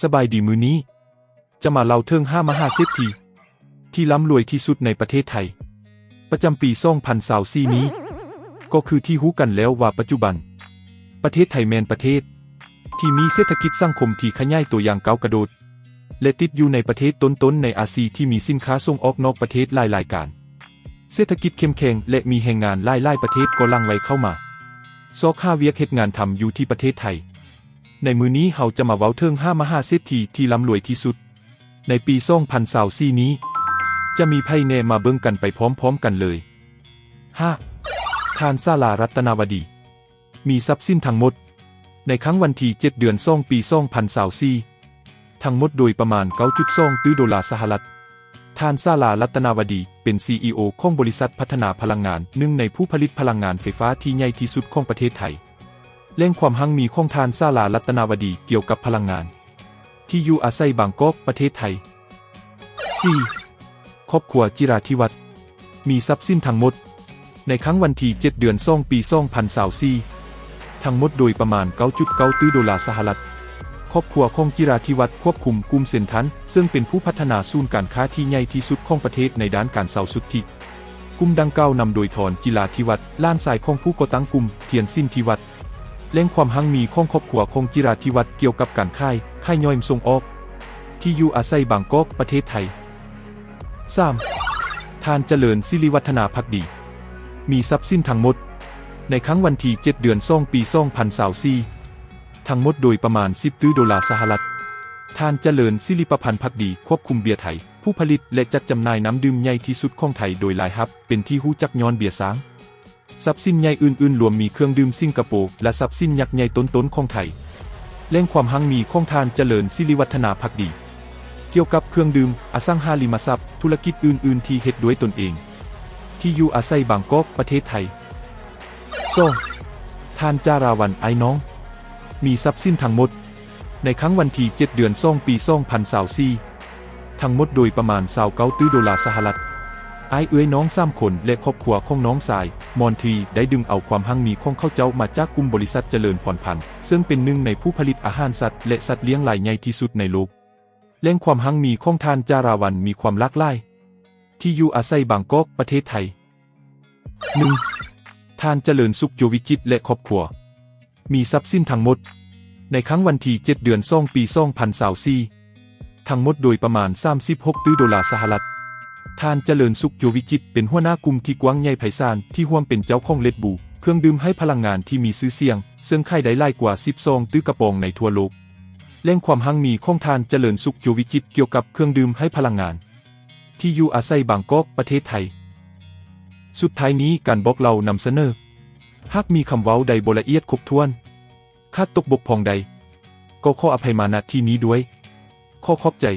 ສະບາຍດີ, ມື້ນີ້ຈະມາເລົ່າເຖິງຫ້າມະຫາເສດຖີທີ່ລ່ຳລວຍທີ່ສຸດໃນປະເທດໄທ ປະຈຳປີສອງພັນຊາວສີ່ນີ້. ກໍຄືທີ່ຮູ້ກັນແລ້ວວ່າປັດຈຸບັນ ປະເທດໄທແມ່ນປະເທດທີ່ມີເສດຖະກິດສັງຄົມທີ່ຂະຫຍາຍຕົວຢ່າງກ້າວກະໂດດ ແລະ ຕິດຢູ່ໃນປະເທດຕົ້ນໆໃນອາຊີທີ່ມີສິນຄ້າສົ່ງອອກນອກປະເທດຫຼາຍໆການ. ເສດຖະກິດເຂັ້ມແຂງ ແລະ ມີແຮງງານຫຼາຍໆປະເທດກໍຫຼັ່ງໄຫຼເຂົ້າມາຊອກຫາວຽກເຮັດງານທຳຢູ່ທີ່ປະເທດໄທ. ໃນມື້ນີ້ເຮົາຈະມາເວົ້າເຖິງຫ້າມະຫາເສດຖີທີ່ລ່ຳລວຍທີ່ສຸດໃນປີສອງພັນຊາວສີ່ນີ້ ຈະມີໃຜແດ່ ມາເບິ່ງກັນໄປພ້ອມໆກັນເລີຍ. ຫ້າ ທ່ານ ສາລາ ລັດຕະນາວະດີ ມີຊັບສິນທັງໝົດ ໃນຄັ້ງວັນທີເຈັດ ເດືອນສອງ ປີສອງພັນຊາວສີ່ ທັງໝົດໂດຍປະມານເກົ້າຈຸດສອງຕື້ໂດລາສະຫະລັດ. ທ່ານ ສາລາ ລັດຕະນາວະດີ ເປັນ ຊີອີໂອ ຂອງບໍລິສັດພັດທະນາພະລັງງານ, ໜຶ່ງໃນຜູ້ຜະລິດພະລັງງານໄຟຟ້າທີ່ໃຫຍ່ທີ່ສຸດຂອງປະເທດໄທ. ແຫຼ່ງຄວາມຮັ່ງມີຂອງທ່ານ ສາລາ ລັດຕະນາວະດີ ກ່ຽວກັບພະລັງງານ ທີ່ຢູ່ອາໄສບາງກອກ, ປະເທດໄທ. ສີ່ ຄອບຄົວ ຈິລາທິວັດ ມີຊັບສິນທັງໝົດ ໃນຄັ້ງວັນທີເຈັດ ເດືອນສອງ ປີສອງພັນຊາວສີ່ ທັງໝົດໂດຍປະມານເກົ້າຈຸດເກົ້າຕື້ໂດລາສະຫະລັດ. ຄອບຄົວຂອງຈິລາທິວັດຄວບຄຸມກຸ່ມເຊັນທັນ ເຊິ່ງເປັນຜູ້ພັດທະນາສູນການຄ້າທີ່ໃຫຍ່ທີ່ສຸດຂອງປະເທດໃນດ້ານການເຊົ່າຊຸດທິ. ກຸ່ມດັ່ງກ່າວນຳໂດຍ ທອນ ຈິລາທິວັດ ຫຼານຊາຍຂອງຜູ້ກໍ່ຕັ້ງກຸ່ມ, ທຽນ ສິນທິວັດ. ແຫຼ່ງຄວາມຮັ່ງມີຂອງຄອບຄົວຂອງຈິລາທິວັດກ່ຽວກັບການຂາຍ, ຂາຍຍ່ອຍ, ສົ່ງອອກ, ທີ່ຢູ່ອາໄສບາງກອກ, ປະເທດໄທ. ສາມ ທ່ານ ຈະເລີນ ສິລິວັດທະນາພັກດີ ມີຊັບສິນທັງໝົດ ໃນຄັ້ງວັນທີເຈັດ ເດືອນສອງ ປີສອງພັນຊາວສີ່ ທັງໝົດໂດຍປະມານສິບຕື້ໂດລາສະຫະລັດ. ທ່ານ ຈະເລີນ ສິລິປະພັນພັກດີ ຄວບຄຸມເບຍໄທ, ຜູ້ຜະລິດ ແລະ ຈັດຈຳໜ່າຍນ້ຳດື່ມໃຫຍ່ທີ່ສຸດຂອງໄທໂດຍລາຍຮັບເປັນທີ່ຮູ້ຈັກຍ້ອນເບຍຊ້າງ. ຊັບສິນໃຫຍ່ອື່ນໆລວມມີເຄື່ອງດື່ມສິງກະໂປ ແລະ ຊັບສິນຍັກໃຫຍ່ຕົ້ນໆຂອງໄທ. ແຫຼ່ງຄວາມຮັ່ງມີຂອງທ່ານ ຈະເລີນ ສິລິວັດທະນາພັກດີ ກ່ຽວກັບເຄື່ອງດື່ມ, ອະສັງຫາລິມະຊັບ, ທຸລະກິດອື່ນໆທີ່ເຮັດດ້ວຍຕົນເອງ, ທີ່ຢູ່ອາໄສບາງກອກ, ປະເທດໄທ. ສອງ ທ່ານ ຈາລາວັນ ອ້າຍນ້ອງ ມີຊັບສິນທັງໝົດ ໃນຄັ້ງວັນທີເຈັດ ເດືອນສອງ ປີສອງພັນຊາວສີ່ ທັງໝົດໂດຍປະມານຊາວເກົ້າຕື້ໂດລາສະຫະລັດ. ອ້າຍເອື້ອຍນ້ອງສາມຄົນ ແລະ ຄອບຄົວຂອງນ້ອງຊາຍ ມອນທຣີ ໄດ້ດຶງເອົາຄວາມຮັ່ງມີຂອງເຂົາເຈົ້າມາຈາກກຸ່ມບໍລິສັດຈະເລີນພອນພັນ ເຊິ່ງເປັນໜຶ່ງໃນຜູ້ຜະລິດອາຫານສັດ ແລະ ສັດລ້ຽງລາຍໃຫຍ່ທີ່ສຸດໃນໂລກ. ແຫຼ່ງຄວາມຮັ່ງມີຂອງທ່ານ ຈາລາວັນ ມີຄວາມຫຼາກຫຼາຍ, ທີ່ຢູ່ອາໄສບາງກອກ, ປະເທດໄທ. ໜຶ່ງ ທ່ານ ຈະເລີນສຸກ ໂຈວິຈິດ ແລະ ຄອບຄົວ ມີຊັບສິນທັງໝົດ ໃນຄັ້ງວັນທີເຈັດ ເດືອນສອງ ປີສອງພັນຊາວສີ່ ທັງໝົດໂດຍປະມານສາມສິບຫົກຕື້ໂດລາສະຫະລັດ. ທ່ານ ຈະເລີນສຸກ ໂຈວິຈິດ ເປັນຫົວໜ້າກຸ່ມທີ່ກວ້າງໃຫຍ່ໄພສານ ທີ່ຮ່ວມເປັນເຈົ້າຂອງ Red Bull ເຄື່ອງດື່ມໃຫ້ພະລັງງານທີ່ມີຊື່ສຽງ ເຊິ່ງຂາຍໄດ້ຫຼາຍກວ່າສິບສອງຕື້ກະປ໋ອງໃນທົ່ວໂລກ. ແຫຼ່ງຄວາມຮັ່ງມີຂອງທ່ານ ຈະເລີນສຸກ ໂຈວິຈິດ ກ່ຽວກັບເຄື່ອງດື່ມໃຫ້ພະລັງງານ ທີ່ຢູ່ອາໄສບາງກອກ, ປະເທດໄທ. ສຸດທ້າຍນີ້ການບອກເລົ່ານຳສະເໜີ, ຫາກມີຄຳເວົ້າໃດບໍ່ລະອຽດຄົບຖ້ວນ, ຂາດຕົກບົກຜ່ອງໃດ, ກໍຂໍອະໄພມາ ນະ ທີ່ນີ້ດ້ວຍ. ຂໍຂອບໃຈ.